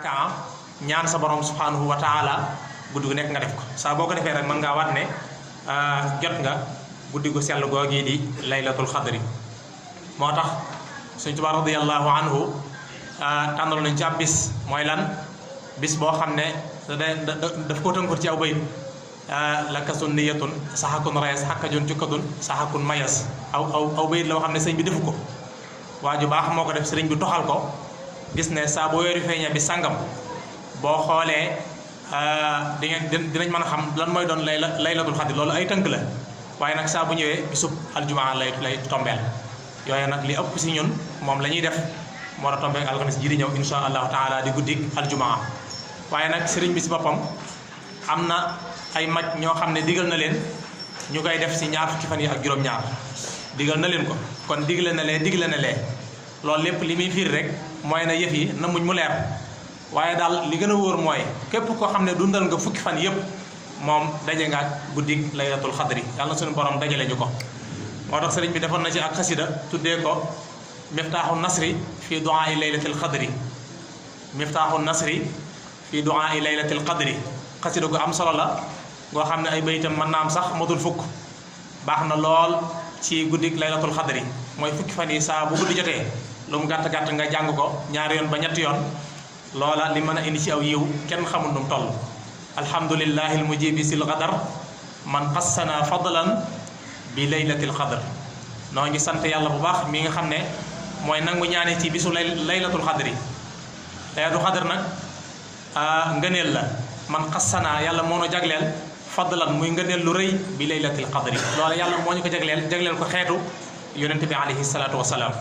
kaa ñaan sa borom subhanahu wa taala guddi gu nekk nga def ko saa boo ko defee rek mën ngaa waat ne jot nga guddi gu sell googii di laylatul xadri moo tax Sëñ Tuubaa radiyallahu anhu tànnal nañ ci ab bis mooy lan bis boo xam ne daf ko tënkur ci aw bayit laka sunniyatun saxakun rayas xakkajun cukkadun saxakun mayas aw bayit la boo xam ne sëñ bi defu ko waa ju baax moo ko def sëriñ bi toxal ko gis ne saa boo weeru feeñee bi sàngam boo xoolee dinañ mën a xam lan mooy doon laylatul xadri loolu ay tënk la waaye nag saa bu ñëwee bisub aljumaa lay tombeel yooyu nag li ëpp si ñun moom la ñuy def moo tax tombeel alxamis ji di ñëw insha allahu taala di guddik aljumaa waaye nag sëriñ bi si boppam am na ay mag ñoo xam ne digal na leen ñu koy def si ñaar fukki fan yi ak juróom-ñaar digal na leen ko kon digle na lee loolu lépp li muy fiir rek mooy na yëf yi na muñ mu leer waaye daal li gën a wóor mooy képp koo xam ne dundal nga fukki fan yëpp moom daje nga ak guddik laylatul xadri yàlla na suñu borom dajale ñu ko moo tax sëriñ bi defoon na ci ak xasida tuddee ko miftaaxu nasri fii duaa i laylatil xadri miftaaxu nasri fii duaa i laylatil xadri xasida gu am solo la ngoo xam ne ay bayitam mën naa am sax matul fukk baax na lool ci guddik laylatul xadri mooy fukki fan yi saa bu guddi jotee lu mu gàtt-gàtt nga jàng ko ñaari yoon ba ñetti yoon loola li mën a indi ci aw yiw kenn xamul nu mu toll alhamdulillahi almujibi sil qadar man qassana fadlan bi laylatil qadr noo ngi sant yàlla bu baax mi nga xam ne mooy nangu ñaane ci bisu laylatul xadri laylatul xadr nag ngëneel la man qassana yàlla moo nu jagleel fadlan muy ngëneel lu rëy bi laylatil qadri loola yàlla moo ñu ko jagleel ko xeetu yonente bi alayhi salaatu wasalaam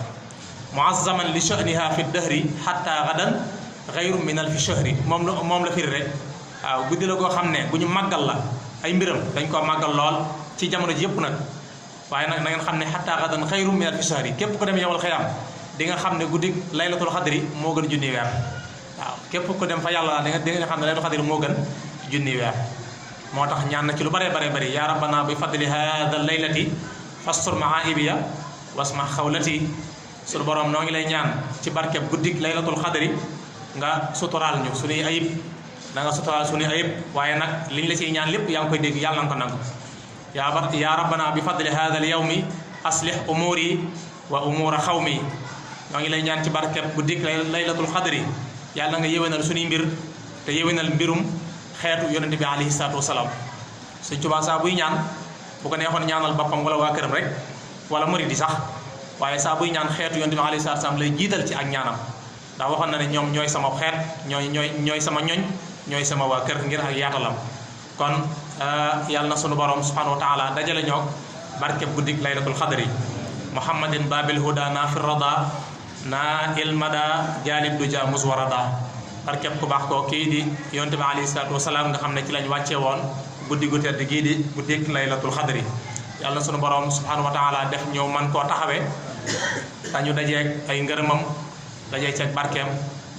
muazzaman li sha'niha fi dahri hatta gadan xayru min alfi shahri moom la firi rek waaw guddi la goo xam ne bu ñu màggal la ay mbiram dañ koo màggal lool ci jamono ji yëpp nag waaye nag na ngeen xam ne hatta gadan xayru min alfi shahri képp ko dem yowal xiyaam di nga xam ne guddi laylatul xadri moo gën junni weer waaw képp ko dem fa yàlla di nga xam ne laylatul xadri moo gën junni weer moo tax ñaan na ci lu bare bëri yaa rabbana bi fadli hada laylati fastur mahaibiya wasma xawlati suñu borom noo ngi lay ñaan ci barkeb guddik laylatul xadri nga suturaal ñu suñuy ayib da nga suturaal suñuy ayib waaye nag liñ la ciy ñaan lépp yaa ngi koy dégg yàlla nga ko nangu yaa rabbana bi fadli hada al yawmi aslih umuri wa umura xawmi noo ngi lay ñaan ci barkeb guddik laylatul xadri yàlla nga yéwénal suñuy mbir te yéwénal mbirum xeetu yonente bi alayhi salaatu wasalaam Sëñ Tuubaa saa buy ñaan bu ko neexoon ñaanal boppam wala waa këram rek wala murid yi sax waaye saa buy ñaan xeetu yonent bi alayhi salaatu salaam lay jiital ci ak ñaanam ndax waxoon na ne ñoom ñooy sama xeet ñooy sama ñoñ ñooy sama waa kër ngir ak yaatalam kon yàlla na sunu borom subhanahu wa taala dajale ñoog barkeb guddik laylatul xadri muhammadin babil huda nafir rada na ilmada jaalib du ja muswarada barkeb ku baax koo kii di yonent bi alayhi salaatu wasalaam nga xam ne ci lañ wàccee woon guddi gu tedd gii di guddik laylatul xadri yàlla na sunu borom subhanahu wa taala def ñëw man koo taxawee dañu dajeeg ay ngërëmam dajee ceeg barkeem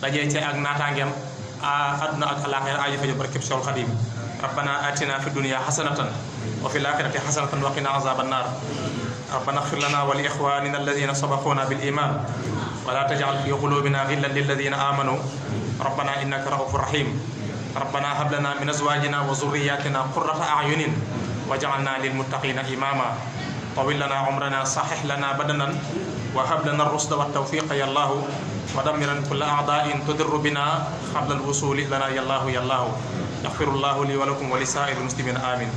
dajee ceeg ak naataangeem àdduna ak àllaaxira aaji faju barkeb Seexul Xadiim rabbana atina fi dunya xasanatan wa fi laaxirati xasanatan wa qina azaban naar rabbana xfir lana wa li ixwanina alladina sabaquna bil iman wa la tajal fi qulubina xillan lilladina amanu rabbana innaka raufur rahim rabbana hab lana min azwajina wa zurriyatina qurrata ayunin وجعلنا للمتقين إماما طول لنا عمرنا صحح لنا بدنا وهب لنا الرشد والتوفيق يا الله ودمرا كل أعداء تضر بنا قبل الوصول لنا يا الله يغفر الله لي ولكم ولسائر المسلمين آمين